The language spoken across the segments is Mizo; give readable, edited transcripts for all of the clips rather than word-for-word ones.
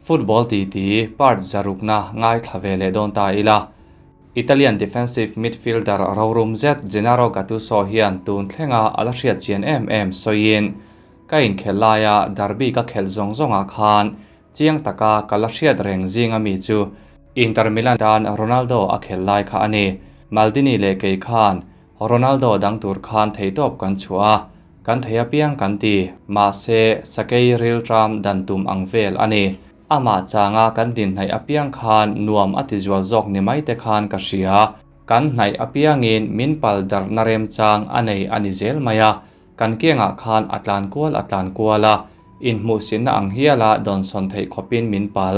Football titi part zarukna ngaithla ve leh dawn ta ila. Italian defensive midfielder rorum zet Gennaro Gattuso hian tun thlenga a la hriat chian em em sawiin, Ka inkhelh laia derby ka khelh zawng zawngah khan chiang taka ka la hriat reng zinga mi chu Inter Milan tan Ronaldo a khelh lai kha a ni. Maldini leh kei khan Ronaldo dang tur khan theihtawp kan chhuah a, kan thei apiang kan ti, mahse sakei rilṭam dan tum ang vel a ni. Amah changa kan dinhnaih apiang khan nuam a ti zual zawk ni mai te khan ka hria. Kan hnaih apiangin min pal darhna remchang a nei a ni zel mai a, kan kiangah khan a tlan kual a tlan kual a, inhmuhsitna ang hiala dawnsawn theih khawpin min pal.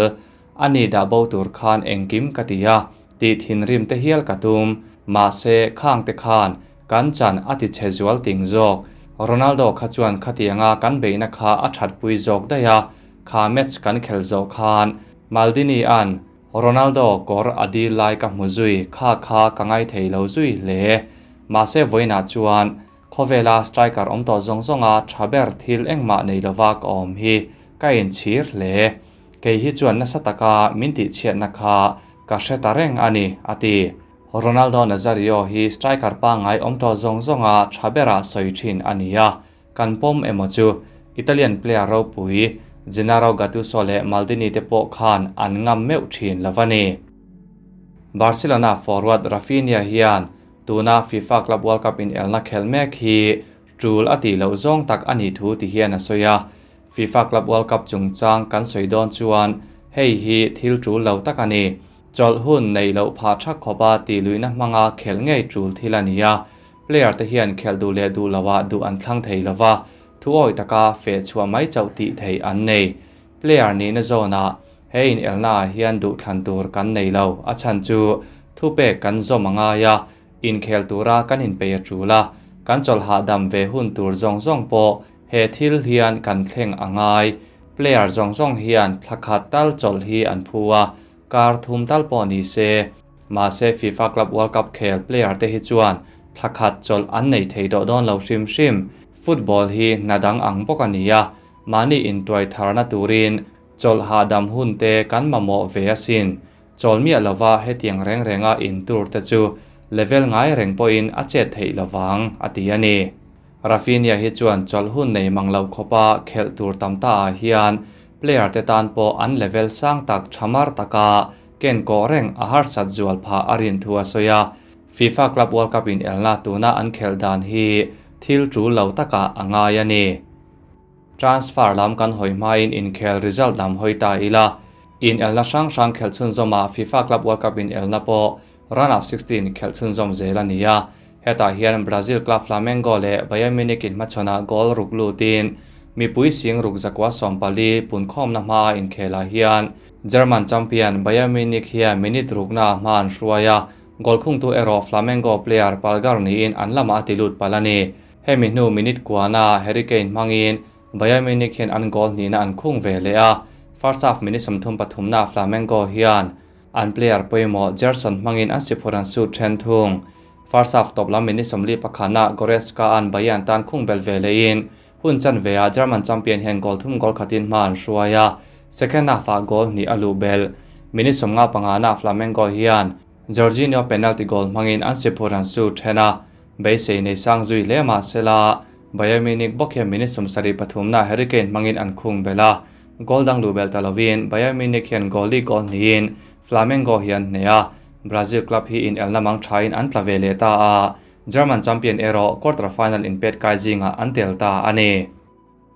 A ni dah bo tur khan engkim ka ti a, tih thinrim te hial ka tum. Mahse, khang te khan kan chan a ti chhe zual ting zawk. Ronaldo kha chuan khatianga kan beihna kha a thatpui zawk daih a, kha match kan khel zawh khan Maldini-a'n Ronaldo kawr a dil lai ka hmu zui kha kha ka ngaithei lo zui hle. Mahse, vawiinah chuan Khawvela striker awm tawh zawng zawnga tha ber thil engmah nei lova ka awm hi ka inchhir hle. Kei hi chuan nasa taka min tihchhiatna kha ka hre ta reng a ni, a ti. Ronaldo Nazario hi striker pangngai awm tawh zawng zawnga tha bera sawi thin a ni a, kan pawm emaw chu Italian player ropui Gennaro Gattuso leh Maldini te pawh khan an ngam meuh thin lo a ni. Barcelona forward Raphinha hian Tuna FIFA Club World Cup inelna khelh mek hi tul a tih loh zawng tak a nih thu ti hian a sawi a. FIFA Club World Cup chungchang kan sawi dawn chuan hei hi thil tul lo tak a ni. Chawlh hun neih loh phah thak khawpa tih luihna hmanga khelh ngei tul thil a ni a. Player te hian khelh duh leh duh loah duh an thlang thei lova, thu awi taka feh chhuah mai chauh tih theih an nei. Player nihna zawnah he inelna ah hian duhthlan tur kan nei lo, a chhan chu thupek kan zawm a ngai a, inkhel tura kan inpeih a tul a, kan chawlh hahdam ve hun tur zawng zawng pawh he thil hian kan thleng a ngai. Player zawng zawng hian thla khat tal chawlh hi an phu a, kar thum tal pawh ni se. Mahse FIFA Club World Cup khel player te hi chuan thla khat chawlh an nei thei tawh dawn lo hrim hrim. Football hi hna dang ang bawk a ni a, Mahni intuai tharna turin chawlh hahdam hun te kan mamawh ve asin. Chawl miah lova hetiang reng renga in tur te chu level ngai reng pawhin a chet theih lovang, a ti a ni. Raphinha hi chuan chawlh hun nei mang lo khawpa khelh tur tam ta ah hian player te tan pawh an level sang tak tha mar taka ken kawh reng a harsat zual phah a rin thu a sawi a. FIFA Club World Cup inelna tuna an khelh dan hi thil tul lo takah a ngai a ni. Transfer lam kan hawi hmain inkhel result lam hawi ta ila, inelna hrang hrang khelh chhunzawmah FIFA Club World Cup inelna pawh Round of 16 khelh chhunzawm zel a ni a. Hetah hian Brazil club Flamengo leh Bayern Munich inhmachhawnah goal ruk lutin mipui sing ruk zakua 14 punkhawmna hmaa inkhelah hian German champion Bayern Munich hian minute rukna hma an hruai a, goal khungtu erawh Flamengo player Pulgar niin an lamah a ti lut palh a ni. Hemi hnu minute kuana Harry Kane hmangin Bayern Munich hian an goal hnihna an khung ve leh a, first half minute 33 na Flamengo hian an player pawimawh Gerson hmangin an siphur an sut then thung. First half tawp lam minute 41 na Goretzka an Bayern tan khung bel ve lehin hun chanve ah German champion hian goal thum goal khatin hma an hruai a, second half ah goal hnih a luh bel. Minute 55 na Flamengo hian Jorginho penalty goal hmangin an siphur an sut then a, Beisei nei sang zui hle mah sela, Bayern Munich bawk hian minute 73 na Harry Kane hmangin an khung belh a, goal dang luh belh ta lovin Bayern Munich hian goal li goal hnihin Flamengo hi an hneh a, Brazil club hi inelna mang thain an tla ve leh ta a, German champion erawh quarter final inpet kai zingah an tel ta a ni.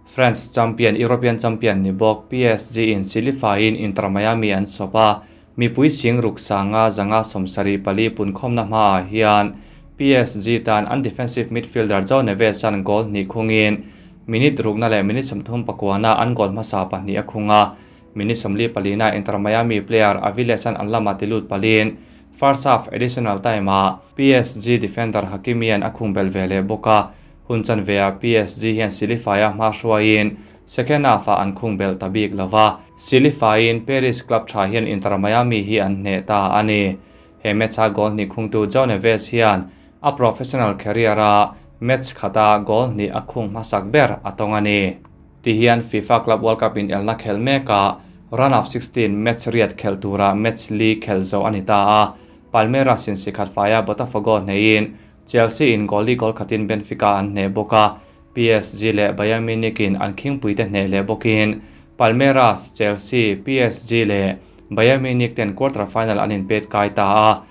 France champion European champion ni bawk PSG in silifaiin Inter Miami an sawp a, mipui sing ruk sanga zanga 74 punkhawmna hmaah hian PSG tan an defensive midfielder Joao Neves an goal hnih khungin minute rukna leh minute 39 na an goal hmasa pahnih a khung a, minute 44 na Inter Miami player Aviles an an lama ti lut palin first half additional time ah PSG defender Hakimi an a khung bel ve leh bawk a. Hun chanve ah PSG hian Silifaia hma hruaiin second half ah an khung belh ta bik lova, Silifaiin Paris club tha hian Inter Miami hi an hneh ta a ni. He match a goal hnih khungtu Joao Neves hian a professional career a match khata goal hnih a khung hmasak ber a tawng a ni. Ti hian FIFA Club World Cup inelna khelh mekah Round of 16 match riat khelh tura match li khelh zawh a ni ta a, Palmeiras in sikhat faia Botafogo hneihin Chelsea in goal li goal khatin Benfica an hneh bawk a, PSG leh Bayern Munich in an khingpuite hneh leh bawkin Palmeiras, Chelsea, PSG leh Bayern Munich ten quarter final an inpet kai ta a.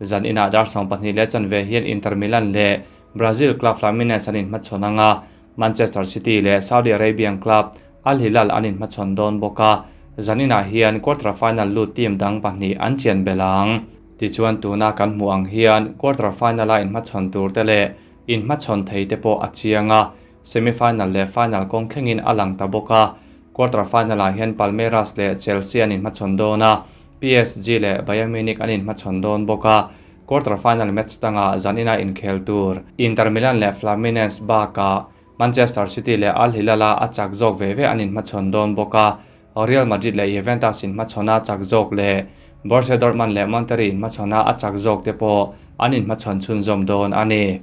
Zan inah dar 22 leh chanve hian Inter Milan leh Brazil club Fluminense an inhmachhawn ang a, Manchester City leh Saudi Arabian club Al Hilal an inhmachhawn dawn bawk a, zan inah hian quarter final lut team dang pahnih an chian belh ang. Tichuan tuna kan hmuh ang hian quarter final-a inhmachhawn tur te leh inhmachhawn thei te pawh a chiang a, semi final leh final kawng thlengin a lang ta bawk a. Quarter final-ah hian Palmeiras leh Chelsea an inhmachhawn dawn a, PSG leh Bayern Munich an inhmachhawn dawn bawk a. Quarter final match dangah zanina inkhel tur Inter Milan leh Fluminense bakah Manchester City leh Al Hilal-a a chak zawk ve ve an inhmachhawn dawn bawk a, Real Madrid leh Juventus inhmachhawna chak zawk leh Borussia Dortmund leh Monterrey inhmachhawna a chak zawk te pawh an inhmachhawn chhunzawm dawn a ni.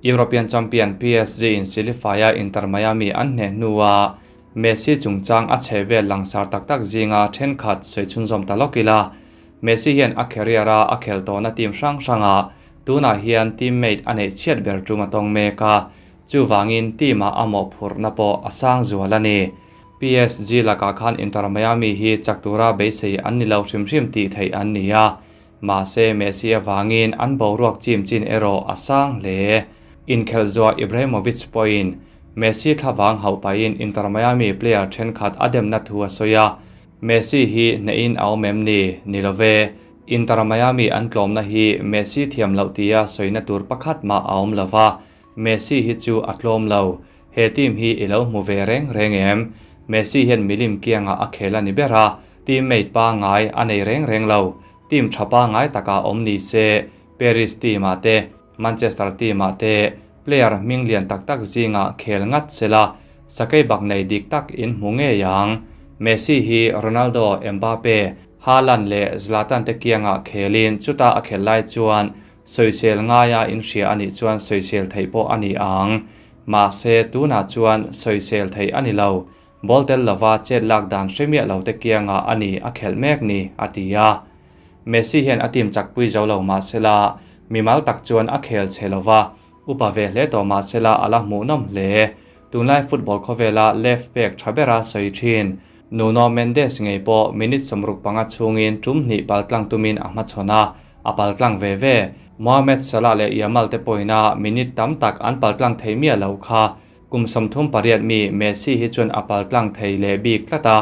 European champion PSG in Silifaia Inter Miami an hneh hnuah Messi chungchang a chhe vel langsar tak tak zinga thenkhat sawi chhunzawm ta lawk ila. Messi hian a career-a a khel tawhna team hrang hrangah tunah hian teammate a neih chhiat ber tum a tawng mek a, chuvangin team-ah a mawhphurhna pawh a sang zual a ni. PSG lakah khan Inter Miami hi chak tura beisei an ni lo hrim hrim tih theih an ni a, mahse Messi avangin an boruak chim chin erawh a sang hle. Inkhelh zuah Ibrahimovic pawhin Messi thlavang hauh pahin Inter Miami player thenkhat a demna thu a sawi a, Messi hi hnehin a awm em ni? Ni lo ve. Inter Miami an tlawmna hi Messi thiam loh tia sawina tur pakhat mah a awm lo va, Messi hi chu a tlawm lo. He team hi i lo hmu ve reng reng em? Messi hian milim kiangah a khel a ni ber a, teammate pangngai a nei reng reng lo. Team tha pangngai takah awm ni se, Paris team-ah te, Manchester team-ah te player hming lian tak tak zingah khel ngat se la, sakei bak nei dik tak in hmu ngei ang. Messi hi Ronaldo, Mbappe, Haaland leh Zlatan te kiangah khelin chuta a khelh lai chuan sawisel ngaia inhria a nih chuan sawisel theih pawh a ni ang. Mahse, tunah chuan sawisel theih a ni lo. Ball tel lova chet lak dan hre miah lo te kiangah a ni a khelh mek ni, a ti a. Messi hian a team chakpui zo lo mahsela, mimal tak chuan a khel chhe lova, upa ve hle tawh mahsela a la hmuhnawm hle. Tunlai football khawvela left back tha bera sawi thin Nuno Mendes ngei pawh minute 65 chhungin tum hnih paltlang tumin a hmachhawn a, a paltlang ve ve. Mohamed Salah leh Yamal te pawhina minute tam tak an paltlang thei miah lo kha kum 38 mi Messi hi chuan a paltlang thei leh bik tlat a,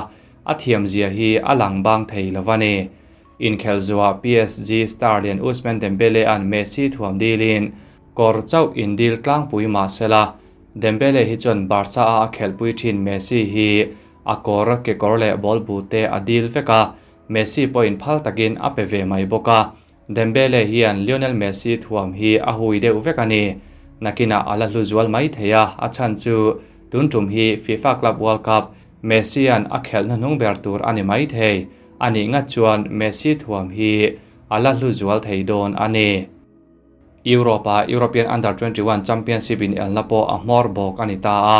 a thiam zia hi a lang bang thei lo a ni. Inkhelh zuah PSG star lian Ousmane Dembele an Messi thuam dilin kawr chauh indil tlangpui mahsela Dembele hi chuan Barca a a khelhpui thin Messi hi a kawr kekawr leh ball bu te a dil vek a, Messi pawhin phal takin a pe ve mai bawk a. Dembele hian Lionel Messi thuam hi a hui deuh vek a ni. Nakinah a la hlu zual mai thei a, a chhan chu tun tum hi FIFA Club World Cup Messi-a'n a khelh hnuhnung ber tur a ni mai thei. A nih ngat chuan Messi thuam hi a la hlu zual thei dawn a ni. Europe-a European Under 21 Championship in elna pawh a hmawr bawk a ni ta a.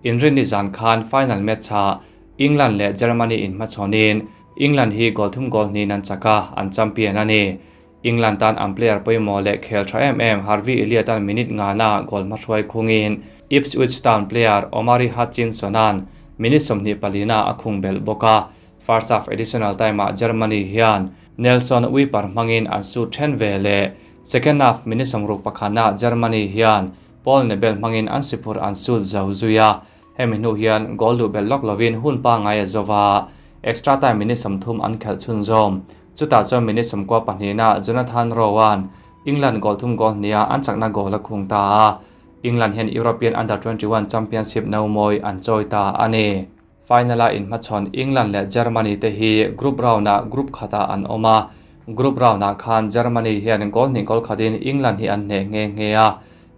Inrinni zan khan final match-ah England leh Germany inhmachhawnin England hi goal thum goal hnihin an chak a, an champion a ni. England tan an player pawimawh leh khel tha em em Harvey Elliott-a'n minute ngana goal hmahruai khungin Ipswich Town player Omari Hutchinson-a'n minute 24-ah a khung belh bawk a. First half additional time-ah Germany hian Nelson Wiper hmangin an shoot then ve leh. Second half minute 61-ah Germany hian Paul Nebel hmangin an siphur an shoot zo zui a. Hemi hnu hian goal duh belh lawk lovin hun pangngai a zova. Extra time minute 30 an khelh chhunzawm. Chutah chuan minute 92-ah Jonathan Rowan England goal thum goal hnia an chakna goal a khung ta a. England hian European Under 21 Championship no mawi an chawi ta a ni. Final-a inhmachhawn England leh Germany te hi group round-ah group khatah an awm a. Group round-ah khan Germany hian goal hnih goal khatin England hi an hneh nghe nghe a.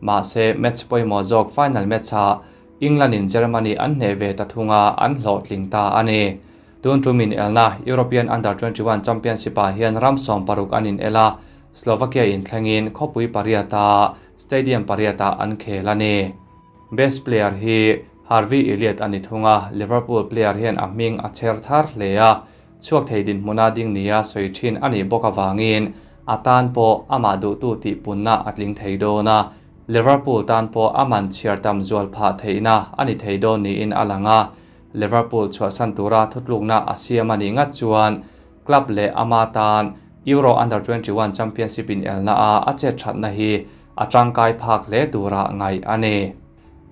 Mahse, match pawimawh zawk final match-ah England-in Germany an hneh ve ta thung a, an hlawhtling ta a ni. Tun tumin elna European Under 21 Championship-ah hian ram 16 an in el a, Slovakia inthlengin khawpui pariata stadium pariatah an khel a ni. Best player hi Harvey Elliott a ni thung a, Liverpool player hian a hming a chher thar hle a. chhuak thei dinhmuna ding nia sawi thin a nih bawk avangin a tan pawh amah duhtu tih punna a tling thei dawn a, Liverpool tan pawh a man chhiar tam zual phah theihna a ni thei dawn niin a lang a, Liverpool chhuahsan tura thutlukna a siam a nih ngat chuan club leh ama tan Euro Under 21 Championship inelna a a chet thatna hi a tangkai phak hle tura ngaih a ni.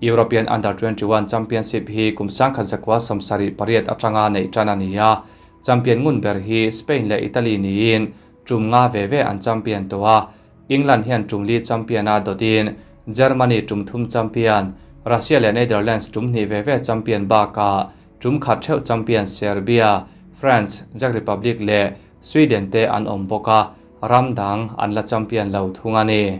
European Under 21 Championship hi kum 1978 atanga neih tan a ni a, champion ngun ber hi Spain leh Italy niin tum nga ve ve an champion tawh a, England hian tum li champion a dawtin Germany tum thum champion, Russia leh Netherlands tum hnih ve ve champion bakah tum khat theuh champion Serbia, France, Czech Republic leh Sweden te an awm bawk a, ram dang an la champion lo thung a ni.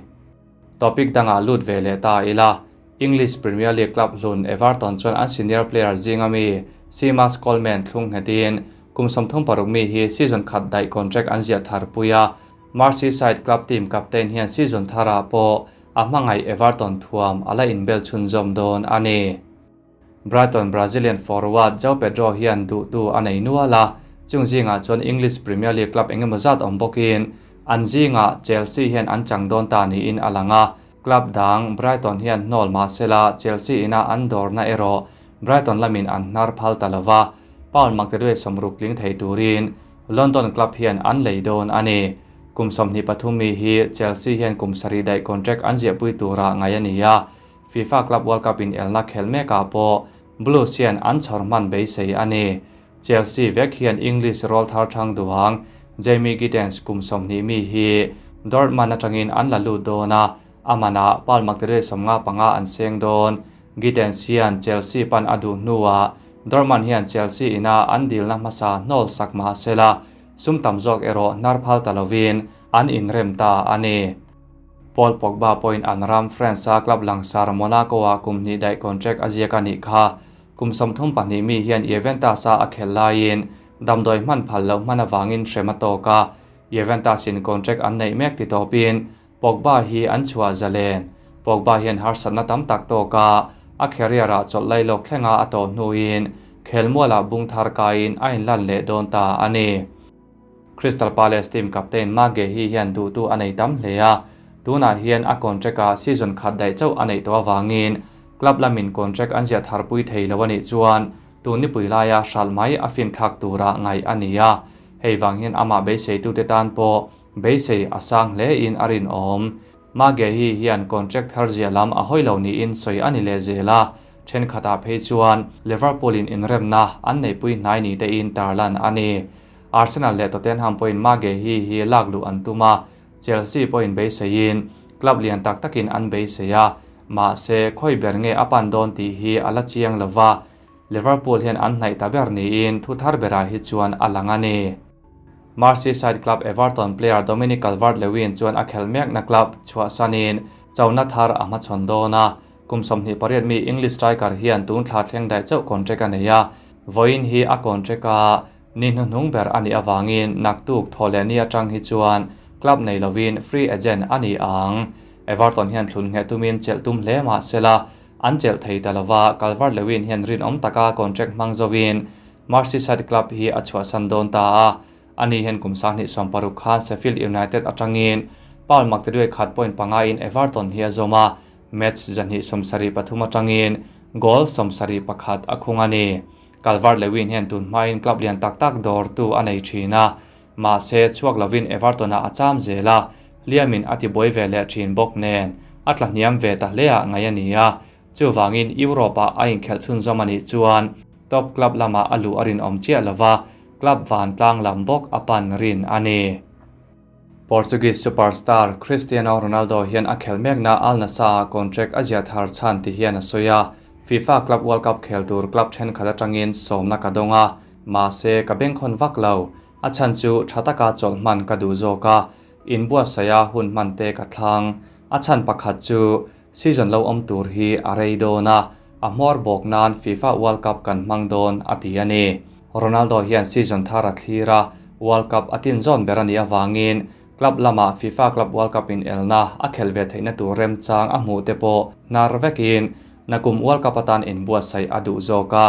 Topic dangah lut ve leh ta ila, English Premier League club hlun Everton chuan an senior player zinga mi Seamus Coleman thlung nghetin kum 36 mi hi season khat daih contract an ziah thar pui a, Merseyside club team captain hian season thara pawh a hmangaih Everton thuam ala inbel chhunzawm dawn a ni. Brighton Brazilian forward João Pedro hian duhtu a nei nual a, chung zingah chuan English Premier League club engemaw zat awm bawkin an zingah Chelsea hian an chang dawn ta niin a lang a, club dang Brighton hian hnawl mahsela Chelsea ina an dawrna erawh Brighton lamin an hnar phal ta lova, pound maktaduai 60 tling thei turin London club hian an lei dawn a ni. Kum 23 mi hi Chelsea hian kum sarih daih contract an ziahpui tura ngai a ni a, FIFA Club World Cup in elna khel mekah pawh Blues hian an chhawr hman beisei a ni. Chelsea vek hian English rawl thar thang duang Jamie Gittens kum 20 mi hi Dortmund atangin an la lut dawn a, amana pound maktaduai 55 an seng dawn. Gittens hian Chelsea pan a duh hnuah Dortmund hian Chelsea ina an dilna hmasa hnawl sak mahsela sum tam zawk erawh hnar phal ta lovin an inrem ta a ni. Paul Pogba pawhin an ram France a club langsar Monaco a kum hnih daih contract a ziak a nih kha. Kum 32 mi hian Juventus a a khel laiin damdawi hman phal loh hman awangin hrem a tawk a, Juventus in contract an neih mek ti tawpin Pogba hi an chhuah zalen. Pogba hian harsatna tam tak tawk a, a career ah chawlh lai lawk thlenga a tawh hnuin khelmualah bung thar kaiin a inlan leh dawn ta a ni. Crystal Palace team captain Marc Guehi hian duhtu a nei tam hle a, tunah hian a contract a season khat daih chauh a neih tawh awangin club lamin contract an ziah tharpui thei lo a nih chuan tun nipui laia hral mai a fin thlak tura ngaih a ni a, hei vang hian amah beiseitute tan pawh beisei a sang hle in a rin awm. Marc Guehi hian contract thar zia lam a hawi lo niin sawi a ni leh zel a, thenkhatah phei chuan Liverpool in inremna an neihpui hnai ni te in tarlan a ni. Arsenal leh Tottenham pawhin Marc Guehi hi lak luh an tum a, Chelsea pawhin beiseiin club lian tak takin an beisei a, mahse khawi ber nge a pan dawn tih hi a la chiang lova, Liverpool hian an hnaih ta ber niin thu thar berah hi chuan a lang a ni. Merseyside club Everton player Dominic Calvert-Lewin chuan a khel mekna club chhuahsanin chona thar a hmachhawn dawn a, kum 28 mi English striker hian tun thla thleng daih chauh contract a nei a, vawiin hi a contract a ni hnuhnung ber a nih awangin naktuk thaw leh ni atang hi chuan club nei lovin free agent a ni ang. Everton hian thlun nge tumin chelh tum hle mahsela an chelh thei ta lova, Calvert-Lewin hian rinawm taka contract hmang zovin Merseyside club hi a chhuahsan dawn ta a, ani hian kum 2016 khan Sheffield United atangin pound maktaduai 1.5 in Everton hi a zawm a, match 273 atangin goal 71 a khung a ni. Calvert-Lewin hian tun hmain club lian tak tak dawrtu a nei thin a, mahse chhuak lovin Everton a acham zel a, hliamin a tibuai ve leh thin bawk nen a tla hniam ve ta hle ah ngai a ni a, chuwangin Europe ah a inkhelh chhunzawm a nih chuan top club lama a luh a rin awm chiah lova, club van tlang lam bawk a pan rin a ni. Portuguese superstar Cristiano Ronaldo hian a khel mekna Al Nassr contract a ziah thar chhan ti hian a sawi a, FIFA Club World Cup khel tur club thenkhat atangin sawmna ka dawng a, mahse ka bengkhawn vak lo, a chhan chu tha taka chawlh hman ka duh zawk a, in buatsaih a hun hman te ka thlang. A chhan pakhat chu season lo awm tur hi a rei dawn a, a hmawr bawk nan FIFA World Cup kan hmang dawn a ti a ni. Ronaldo hian season thar a thlir a, World Cup a tin zawn ber a nih awangin club lama FIFA Club World Cup in elna a khel ve theihna tur remchang a hmuh te pawh hnar vekin nakum World Cup atan in buatsaih a duh zawk a,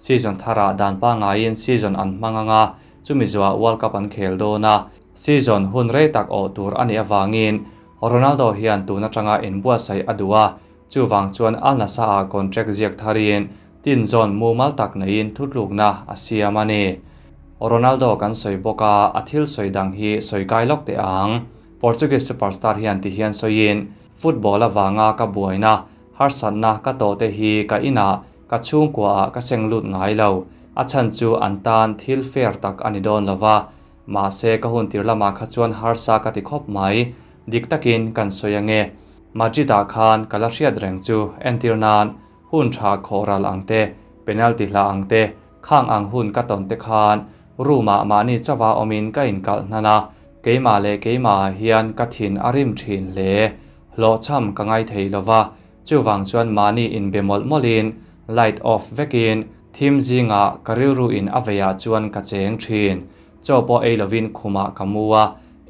season thara dan pa ngaiin season an hmang anga. chumi zawhah World Cup an khel dawn a, season hun rei tak awh tur a nih avangin Ronaldo hian tun atanga inbuatsaih a duh a, chuvang chuan Al Nassr-ah contract ziak tharin tin zawn mumal tak neiin thutlukna a siam a ni. Ronaldo kan sawi bawk a, a thil sawi dang hi sawi kai lawk teh ang. Portuguese superstar hian ti hian sawiin, Football avanga ka buaina, harsatna ka tawh te hi ka inah, ka chhungkuaah ka seng lut ngai lo. A chhan chu an tan thil fair tak a ni dawn lo va. Mahse ka hun tir lamah kha chuan harsa ka ti khawp mai. Dik takin kan sawi ange. Madrid-ah khan ka la hriat reng chu entir nan hun tha khawh ral ang te, penalty hla ang te, khang ang hun ka tawn te khan room-ah mahni chauha awmin ka inkalh hnan a, keimah leh keimahah hian ka thin a rim thin hle. Hlawhchham ka ngai thei lo va, chuvang chuan mahni inbe mawlh mawlhin light off vekin thim zingah ka rilru in a veiah chuan ka cheng thin. Chaw pawh ei lovin khumah ka mu a,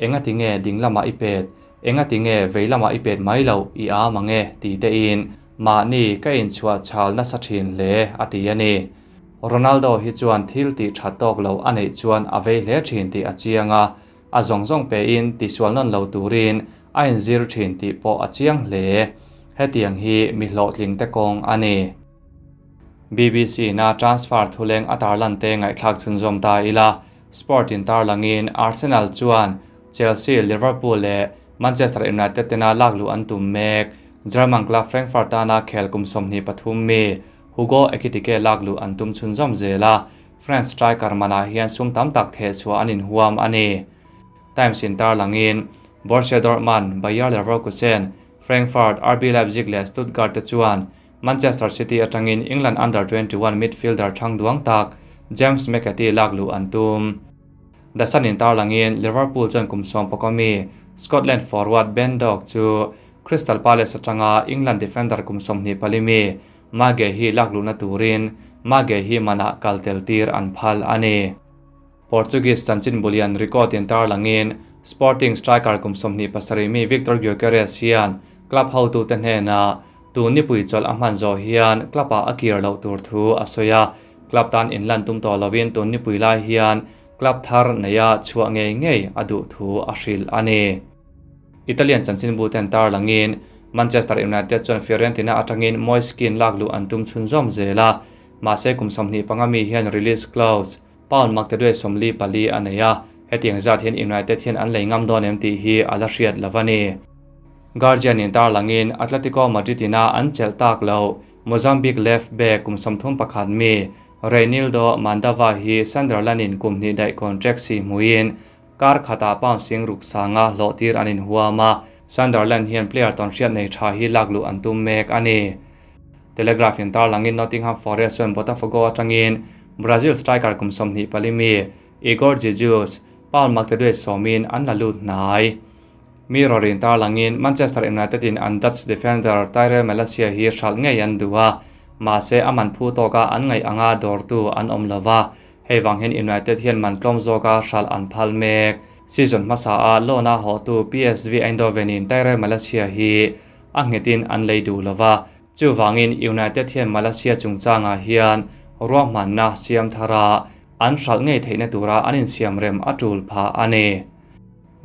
engati nge ding lamah i pet, engati nge vei lamah i pet mai loh i am ang e ti tein mahni ka inchhuah chhal nasa thin hle a ti a ni. Ronaldo hi chuan thil tih tha tawk lo a neih chuan a vei hle thin tih a chiang a, a zawng zawng pein tisual nawn lo turin a inzir thin tih pawh a chiang hle. Hetiang hi mi hlawhtling te kawng a ni. BBC na transfer thuleng a tarlan te ngaihthlak chhunzawm ta ila, Sport in tarlangin Arsenal chuan Chelsea, Liverpool leh Manchester United tena lakluh an tum mek. German club Frankfurt tana khel kum 23 mi Hugo Ekitike lakluh an tum chhunzawm zel a, French striker manah hian sum tam tak theh chhuah an inhuam a ni. Times in tarlangin Borussia Dortmund, Bayer Leverkusen, Frankfurt, RB Leipzig leh Stuttgart te chuan Manchester City atangin England Under 21 midfielder thang duang tak James McAtee lakluh an tum. The Sun in tarlangin Liverpool chuan kum 11 mi Scotland forward Ben Doak chu Crystal Palace atanga England defender kum 24 mi Mage hi lakluhna turin Mage hi manah kal tel tir an phal a ni. Portuguese chanchin bulian record in tarlangin Sporting striker kum 27 mi Victor Gyökeres hian club hotu te hnena tun nipui chawlh a hman zawh hian club ah a kir loh tur thu a sawi a, club tan inlan tum tawh lovin tun nipui lai hian club thar neia chhuah ngei ngei a duh thu a hrilh a ni. Italian chanchin bu ten tarlangin Manchester United chuan Fiorentina atangin Moise Kean lakluh an tum chhunzawm zel a, mahse kum 25 mi hian release clause pound maktaduai 44 a nei a, hetiang zat hian United hian an lei ngam dawn em tih hi a la hriat lo a ni. Guardian in tarlangin Atletico Madrid ina an chelh tak lo Mozambique left back kum 31 mi Reinildo Mandava hi Sunderland in kum hnih daih contract si hmuin kar khatah pound sing ruk sanga hlawh tir an inhuam a, Sunderland hian player tawn hriat nei tha hi lakluh an tum mek a ni. Telegraph in tarlangin Nottingham Forest chuan Botafogo atangin Brazil striker kum 24 mi Igor Jesus pound maktaduai sawmin an la lut hnai. Mirror in tarlangin Manchester United in an Dutch defender Tyrell Malacia hi hralh ngei an duh a, mahse a man phu tawka an ngaih anga dawrtu an awm lova, hei vang hian United hian man tlawm zawka hralh an phal mek. Season hmasa a loan a hawhtu PSV Eindhoven in Tyrell Malacia hi a nghetin an lei duh lova, chuvangin United hian Malacia chungchangah hian ruahmanna siam thara an hralh ngei theihna tura an insiam rem a tul phah a ni.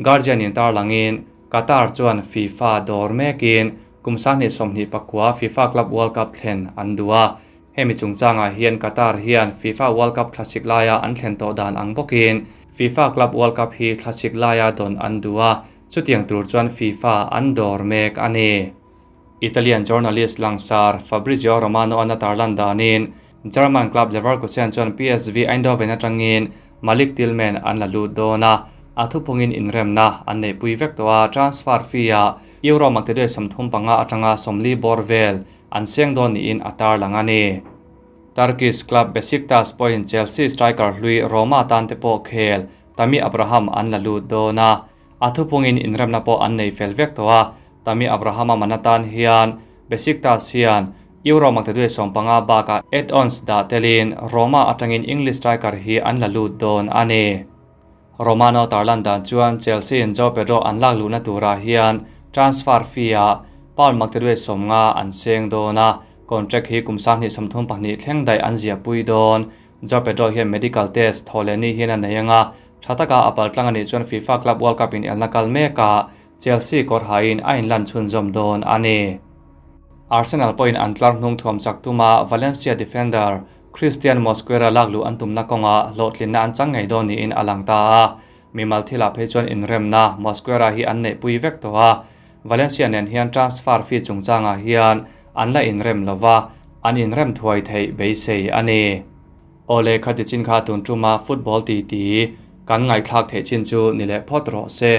Guardian in tarlangin Qatar chuan FIFA dawr mekin kum 2029 FIFA Club World Cup thlen an duh a, hemi chungchangah hian Qatar hian FIFA World Cup thlasik laia an thlen tawh dan ang bawkin FIFA Club World Cup hi thlasik laia dawn an duh a, chutiang tur chuan FIFA an dawr mek a ni. Italian journalist langsar Fabrizio Romano an a tarlan danin German club Leverkusen chuan PSV Eindhoven atangin Malik Tillman an la lut dawn a, a thuphungin inremna an nei pui vek tawh a, transfer fee a euro maktaduai 35 atanga 40 bawr vel an seng dawn niin a tarlang a ni. Turkish club Besiktas pawhin Chelsea striker hlui Roma tan te pawh khel Tammy Abraham an la lut dawn a, a thuphungin inremna pawh an nei fel vek tawh a, Tammy Abraham a manatan hian Besiktas hian euro maktaduai 15 baka add-ons dah telin Roma atangin English striker hi an la lut dawn a ni. Romano tarlan dan chuan Chelsea in Joao Pedro an lak luhna turah hian transfer fee a pound maktaduai 50 an seng dawn a, contract hi kum 2032 thleng daih an zia pui dawn. Joao Pedro hian medical test thaw leh ni hian a nei ang a, tha taka a pal tlang a nih chuan FIFA Club World Cup inelna kal mekah Chelsea kawr hain a inlan chhunzawm dawn a ni. Arsenal pawhin an tlar hnung thuam chak tuma Valencia defender Christian Mosquera lakluh an tumna kawngah hlawhtlinna an chang ngei dawn niin a lang ta a. Mimal thilah phei chuan inremna Mosquera hi an neihpui vek tawh a, Valencia nen hian transfer fee chungchangah hian an la inrem lo va, an inrem thuai theih beisei a ni. Awle khati chin kha tun tuma football titi kan ngaihthlak theih chin chu ni leh phawt rawh se.